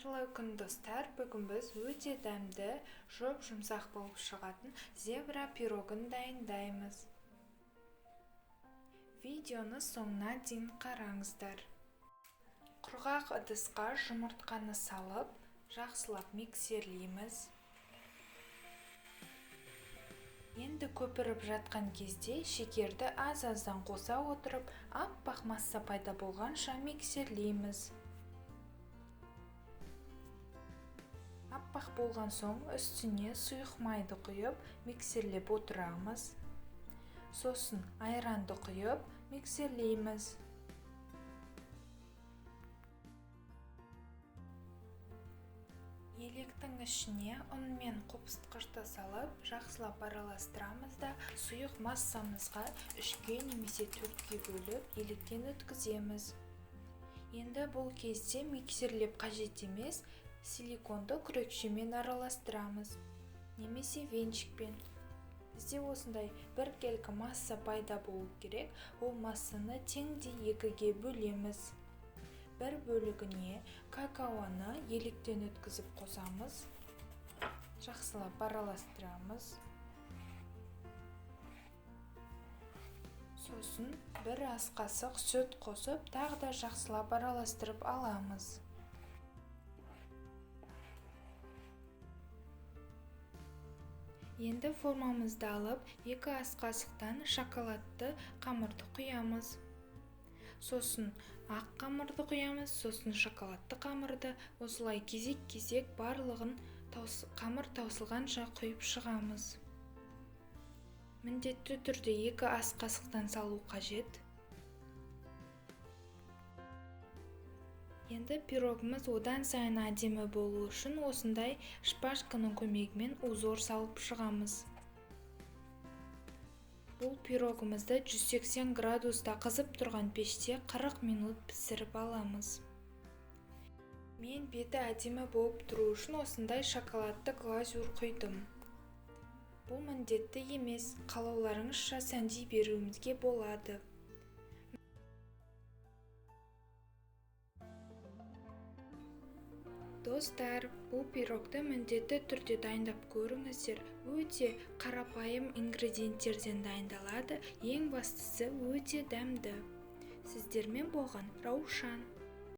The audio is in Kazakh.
Қайырлы күн, достар! Бүгін біз өте дәмді, жұп-жұмсақ болып шығатын зебра пирогын дайындаймыз. Видеоны соңына дейін қараңыздар. Құрғақ ыдысқа жұмыртқаны салып, жақсылап миксерлейміз. Енді көпіріп жатқан кезде шекерді аз-аздан қоса отырып, аппақ масса пайда болғанша миксерлейміз. Аппақ болған соң үстіне сұйық майды құйып, миксерлеп отырамыз. Сосын айранды құйып, миксерлейміз. Електің ішіне ұн мен қопсытқышты салып, жақсылап араластырамыз да, сұйық массамызға 3-ке немесе 4-ке бөліп, електен өткіземіз. Енді бұл кезде миксерлеп қажет емес, силиконды күрекшемен араластырамыз немесе венчикпен. Бізде осындай біркелкі масса пайда болу керек. Ол массаны теңдей 2-ге бөлеміз. Бір бөлігіне какаоны електен өткізіп қосамыз, жақсылап араластырамыз. Сосын бір ас қасық сүт қосып, тағы да жақсылап араластырып аламыз. Енді формамызды алып, 2 ас қасықтан шоколадты қамырды құямыз. Сосын ақ қамырды құямыз, сосын шоколадты қамырды. Осылай кезек-кезек барлығын қамыр таусылғанша құйып шығамыз. Міндетті түрде 2 ас қасықтан салу қажет. Енді пирогымыз одан сайын әдемі болу үшін осындай шпажканың көмегімен узор салып шығамыз. Бұл пирогымызды 180 градуста қызып тұрған пеште 40 минут пісіріп аламыз. Мен беті әдемі болып тұру үшін осындай шоколадты глазурь құйдым. Бұл міндетті емес, қалауларыңызша сәндей беруімізге болады. Достар, бұл пирогты міндетті түрде дайындап көріңіздер. Өте қарапайым ингредиенттерден дайындалады, ең бастысы өте дәмді. Сіздермен болған Раушан.